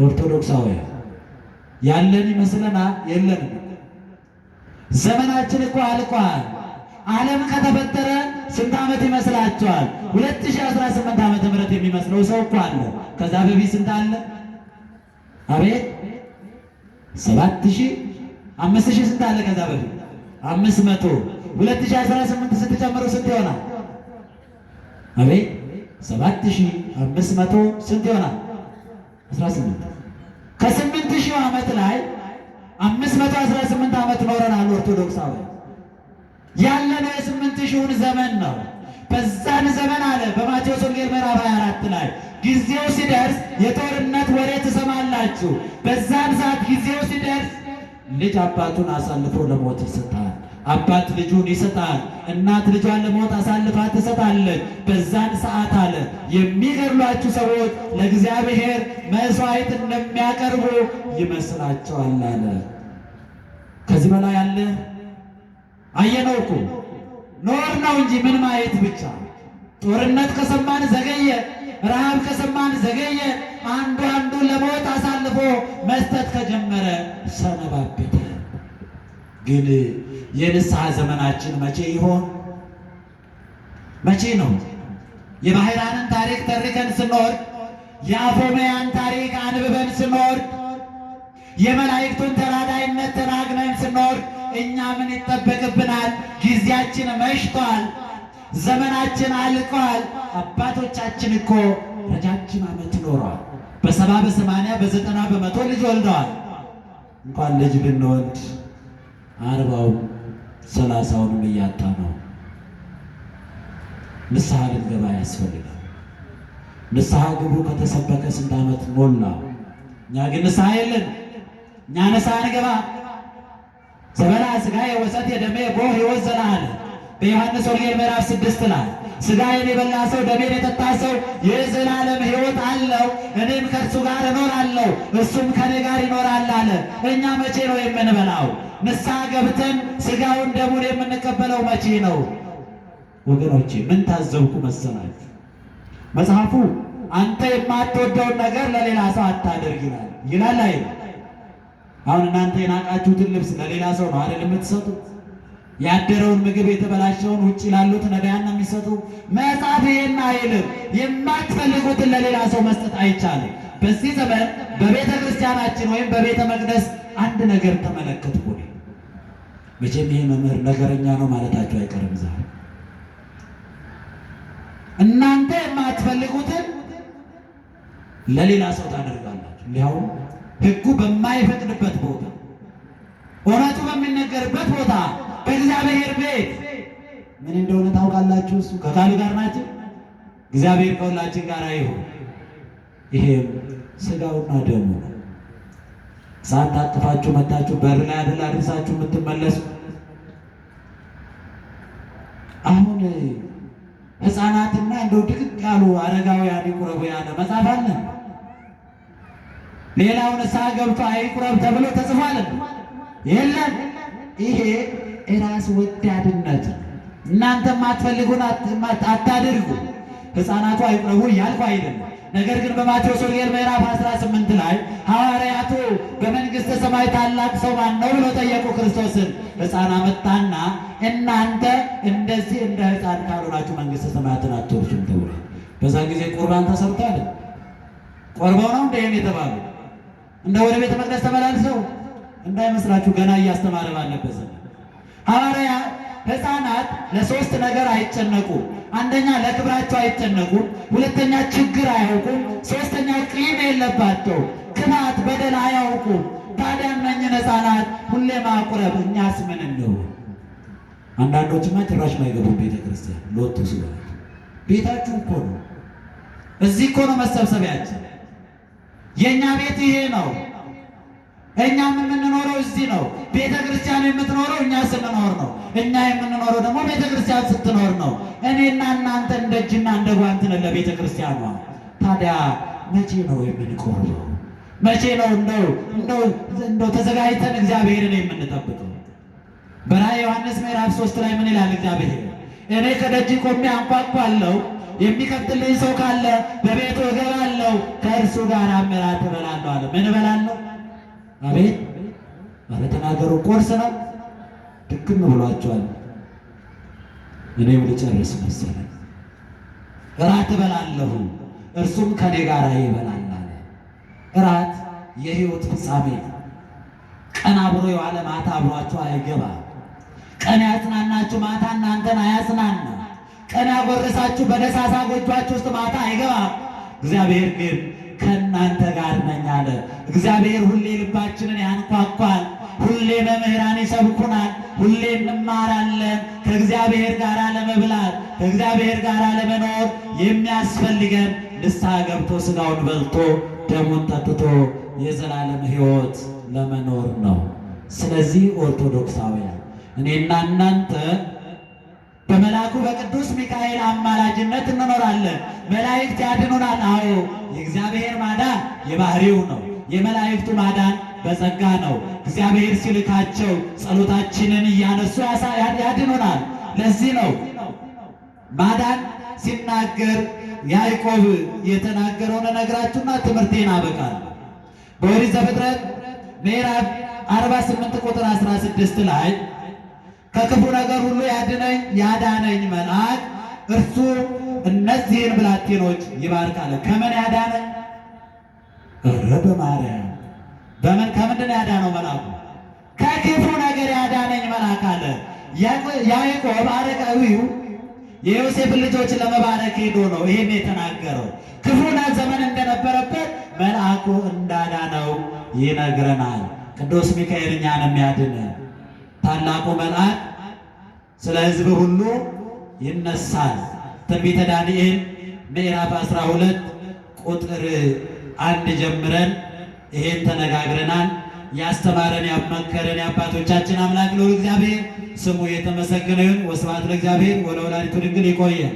ኦርቶዶክሳውያን ያለን ይመስለናል፣ የለንም። ዘመናችን እኮ አልቋል። ዓለም ከተፈጠረ ስንት ዓመት ይመስላችኋል? 2018 ዓመተ ምህረት የሚመስለው ሰው እኮ አለ። ከዛ በፊት ስንት አለ? አቤት 7000 5000 ስንት አለ? ከዛ በፊት 500። 2018 ስትጨምሩ ስንት ይሆናል? አቤት 7500 ስንት ይሆናል? 18። ከ8000 ዓመት ላይ 518 ዓመት ኖረናል። ኦርቶዶክሳውያን ያለነው የ8000ውን ዘመን ነው። በዛን ዘመን አለ በማቴዎስ ወንጌል ምዕራፍ 24 ላይ ጊዜው ሲደርስ የጦርነት ወሬ ትሰማላችሁ። በዛን ሰዓት ጊዜው ሲደርስ ልጅ አባቱን አሳልፎ ለሞት ይሰጣል። አባት ልጁን ይሰጣል። እናት ልጇን ለሞት አሳልፋ ትሰጣለች። በዛን ሰዓት አለ የሚገድሏችሁ ሰዎች ለእግዚአብሔር መስዋዕት እንደሚያቀርቡ ይመስላቸዋል አለ። ከዚህ በላይ አለ? አየነው እኮ ኖር ነው እንጂ ምን ማየት ብቻ። ጦርነት ከሰማን ዘገየ፣ ረሃብ ከሰማን ዘገየ። አንዱ አንዱን ለሞት አሳልፎ መስጠት ከጀመረ ሰነባበተ። ግን የንስሐ ዘመናችን መቼ ይሆን? መቼ ነው? የባሕራንን ታሪክ ተርከን ስንወርድ፣ የአፎምያን ታሪክ አንብበን ስንወርድ፣ የመላእክቱን ተራዳይነት ተናግነን ስንወርድ እኛ ምን ይጠበቅብናል? ጊዜያችን መሽቷል። ዘመናችን አልቋል። አባቶቻችን እኮ ረጃጅም ዓመት ኖረዋል። በ70 በ80 በ90 በ100 ልጅ ወልደዋል። እንኳን ልጅ ብንወልድ 40ውን 30ውንም እያጣ ነው። ንስሐ ልንገባ ያስፈልጋል። ንስሐ ግቡ ከተሰበከ ስንት ዓመት ሞላ? እኛ ግን ንስሐ የለን። እኛ ንስሐ ንገባ። ዘበላ ሥጋዬ ወሰትየ ደሜ ቦ ሕይወት ዘለዓለም በዮሐንስ ወንጌል ምዕራፍ 6 ላይ ሥጋዬን የበላ ሰው ደሜን የጠጣ ሰው የዘላለም ሕይወት አለው፣ እኔም ከእርሱ ጋር እኖራለሁ እሱም ከኔ ጋር ይኖራል አለ። እኛ መቼ ነው የምንበላው? ንስሐ ገብተን ሥጋውን ደሙን የምንቀበለው መቼ ነው? ወገኖቼ ምን ታዘብኩ መሰላችሁ? መጽሐፉ አንተ የማትወደውን ነገር ለሌላ ሰው አታደርግ ይላል ይላል አይደል? አሁን እናንተ የናቃችሁትን ልብስ ለሌላ ሰው ነው አይደል የምትሰጡት? ያደረውን ምግብ የተበላሸውን ውጭ ላሉት ነዳያን ነው የሚሰጡ። መጽሐፍ ይሄን አይልም። የማትፈልጉትን ለሌላ ሰው መስጠት አይቻልም። በዚህ ዘመን በቤተ ክርስቲያናችን ወይም በቤተ መቅደስ አንድ ነገር ተመለከትኩ። መቼም ይሄ መምህር ነገረኛ ነው ማለታቸው አይቀርም። ዛሬ እናንተ የማትፈልጉትን ለሌላ ሰው ታደርጋላችሁ። ሊያውም ሕጉ በማይፈቅድበት ቦታ፣ እውነቱ በሚነገርበት ቦታ፣ በእግዚአብሔር ቤት ምን እንደሆነ ታውቃላችሁ። እሱ ከቃሉ ጋር ናቸው። እግዚአብሔር ከሁላችን ጋር ይሁን። ይሄም ስጋውና ደሙ ነው። ሳታቅፋችሁ መታችሁ በር ላይ አይደል አድርሳችሁ የምትመለሱ። አሁን ሕፃናትና እንደው ድቅቅ ያሉ አረጋውያን ይቁረቡ ያለ መጽሐፍ አለ። ሌላው ንስሐ ገብቶ አይቁረብ ተብሎ ተጽፏል? የለም። ይሄ ራስ ወዳድነት። እናንተ የማትፈልጉን አታድርጉ። ሕፃናቱ አይቁረቡ እያልኩ አይደለም። ነገር ግን በማቴዎስ ወንጌል ምዕራፍ 18 ላይ ሐዋርያቱ በመንግሥተ ሰማይ ታላቅ ሰው ማን ነው ብሎ ጠየቁ ክርስቶስን። ሕፃን አመጣና እናንተ እንደዚህ እንደ ሕፃን ካልሆናችሁ መንግሥተ ሰማያትን አትወርሱም ተብሏል። በዛ ጊዜ ቁርባን ተሰርቷል። ቆርበው ነው እንደ ይሄን የተባሉ እንደ ወደ ቤተ መቅደስ ተመላልሰው እንዳይመስላችሁ ገና እያስተማረ ባለበት ዘመን ሐዋርያ ሕፃናት ለሶስት ነገር አይጨነቁም። አንደኛ ለክብራቸው አይጨነቁም። ሁለተኛ ችግር አያውቁም። ሶስተኛ ቂም የለባቸው፣ ክፋት፣ በደል አያውቁም። ታዲያ እነኝህን ሕፃናት ሁሌ ማቁረብ እኛስ ምን እንሆን? አንዳንዶችማ ጭራሽ ማይገቡም ቤተ ክርስቲያን ሎቱ ስብሐት። ቤታችሁ እኮ ነው፣ እዚህ እኮ ነው መሰብሰቢያችን። የእኛ ቤት ይሄ ነው። እኛም የምንኖረው እዚህ ነው። ቤተ ክርስቲያን የምትኖረው እኛ ስንኖር ነው። እኛ የምንኖረው ደግሞ ቤተ ክርስቲያን ስትኖር ነው። እኔና እናንተ እንደ እጅና እንደ ጓንት ነን ለቤተ ክርስቲያኗ። ታዲያ መቼ ነው የምንቆርበው? መቼ ነው እንደው እንደው እንደው ተዘጋጅተን እግዚአብሔርን የምንጠብቀው? በራእየ ዮሐንስ ምዕራፍ 3 ላይ ምን ይላል እግዚአብሔር? እኔ ከደጅ ቆሜ አንኳኳለሁ፣ የሚከፍትልኝ ሰው ካለ በቤቱ እገባለሁ፣ ከእርሱ ጋር እራት እበላለሁ አለ። ምን እበላለሁ? አቤት፣ ኧረ ተናገሩ። ቁርስ ነው። ድክም ብሏቸዋል። እኔም ልጨርስ መሰለኝ። እራት እበላለሁ እርሱም ከኔ ጋር ይበላል አለ። እራት የሕይወት ፍጻሜ። ቀን አብሮ የዋለ ማታ አብሯችሁ አይገባ። ቀን ያጽናናችሁ ማታ እናንተን አያጽናና። ቀን ያጎረሳችሁ በደሳሳ ጎጇችሁ ውስጥ ማታ አይገባ። እግዚአብሔር ግን ከእናንተ ጋር ነኝ አለ። እግዚአብሔር ሁሌ ልባችንን ያንኳኳል። ሁሌ መምህራን ይሰብኩናል። ሁሌ እንማራለን። ከእግዚአብሔር ጋር ለመብላት ከእግዚአብሔር ጋር ለመኖር የሚያስፈልገን ንስሐ ገብቶ ስጋውን በልቶ ደሙን ጠጥቶ የዘላለም ሕይወት ለመኖር ነው። ስለዚህ ኦርቶዶክሳውያን እኔና እናንተ በመልአኩ በቅዱስ ሚካኤል አማላጅነት እንኖራለን። መላእክት ያድኑናል። አዎ የእግዚአብሔር ማዳን የባህሪው ነው። የመላእክቱ ማዳን በጸጋ ነው። እግዚአብሔር ሲልካቸው ጸሎታችንን እያነሱ ያድኑናል። ለዚህ ነው ማዳን ሲናገር ያዕቆብ የተናገረውን እነግራችሁና ትምህርቴን አበቃለሁ። በኦሪት ዘፍጥረት ምዕራፍ 48 ቁጥር 16 ላይ ከክፉ ነገር ሁሉ ያድነኝ ያዳነኝ መልአክ እርሱ እነዚህን ብላቴኖች ይባርካል። ከምን ያዳነኝ? ኧረ በማርያም በምን ከምንድን ያዳነው መልአኩ? ከክፉ ነገር ያዳነኝ መልአክ አለ። ያዕቆብ አረጋዊው የዮሴፍን ልጆች ለመባረክ ሄዶ ነው ይሄን የተናገረው። ክፉ ዘመን እንደነበረበት መልአኩ እንዳዳነው ይነግረናል። ቅዱስ ሚካኤል እኛን የሚያድን ታላቁ መልአክ ስለ ሕዝብ ሁሉ ይነሳል። ትንቢተ ዳንኤል ምዕራፍ 12 ቁጥር 1 ጀምረን ይሄን ተነጋግረናል። ያስተማረን ያመከረን የአባቶቻችን አምላክ ልዑል እግዚአብሔር ስሙ የተመሰገነ ይሁን። ወስብሐት ለእግዚአብሔር ወለወላዲቱ ድንግል። ይቆየን።